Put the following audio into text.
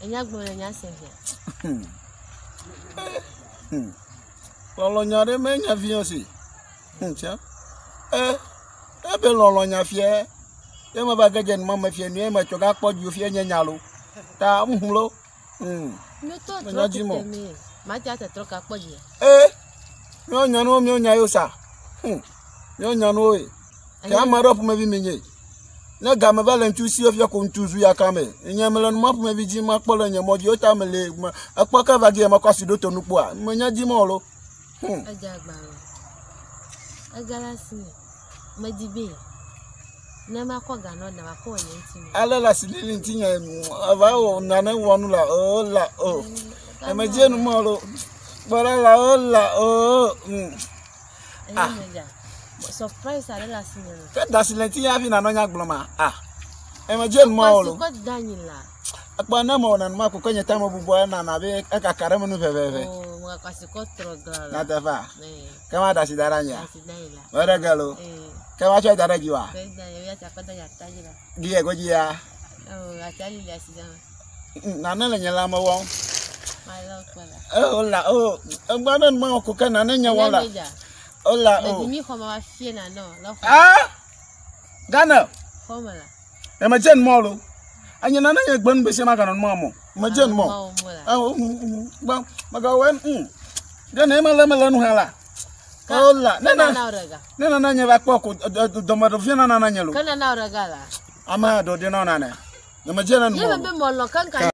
Enya gblɔ le nya se via. Lɔlɔnya ɖe menya vi si. Tia. E ebe lɔlɔnya fia. Ye me va ge dze numa me fia nu ye me tsɔ ga kpɔ dzi fia nye nya lo. Ta ŋu lo. Mi to Menya trɔ dzi mɔ. kete mi. Ma ti ate trɔ ka kpɔ dzi. E míawo nyanuwo míawo nya yo sa. Míawo nyanuwo ye. Ke ame aɖewo ƒomevi mi nye. Ne game va le ŋutsu si fia ko ŋutsu zu ya kame. Nye mele numa ƒomevi dzi makpɔ le nye mɔ dzi wo ta mele me ekpɔ ke va gi mekɔ asi ɖo to nu kpoa. Menya dzi mɔ lo. Edze agba lo. Ega la si me. Medi be ne makɔ ga nɔ da makɔ wɔ nye ŋuti me. Ale le asi lili ŋuti nye eva wɔ nane wɔ nu la o la o. Eme dzi nu mɔ lo. Gbɔɖa la o la o. Enya me dza. Surprise aɖe le asi me. Ke da asi le ŋuti hafi nanɔ nya gblɔm ma. Ah. Eme dzi nu mɔ lo. Kɔ asi kɔ da anyi la. Ekpɔ ne mewɔ nenema ko ke nye tame bubua nana be ekaka ɖe me nu veveve. O, mekɔ asi kɔ trɔ gla la. Nyateƒea. Ee. Ke ma da asi da ɖe anyia. Asi da anyi la. Meɖe ge lo. Ee. Ke ma tsɔe da ɖe dzi wa. Kɔ da anyi, ya tsa kɔ da anyi ata dzi la. Gi ye godzi ya. O, ata li le asi da me. Nane le nye lãme wɔm. Ma lɔ kpɔ la. O la o. Egba ne numa ko ke nane nye wɔm la. Enya me dza. O la o. Medi mi xɔ ma wa fie na nɔ. Lɔ xɔ. Ah! Ghana. Xɔ me la. Eme dze numɔ lo. Enye nane nye gbe nu be se ma ganɔ numɔ mɔ. Me dze numɔ. Mawo mo la. Ah, o, gba magawɔ Ghana eme le mele nu hã la. O la. Ke Ne na nana wo ɖe ga. ne nana nye va kpɔ ko dɔme ɖe fia nana nye lo. Ke nana wo ɖe ga la. Ame aɖe ɖe nɔ nane. Eme dze ne Ye numɔ me lo. be mɔlɔ keŋka.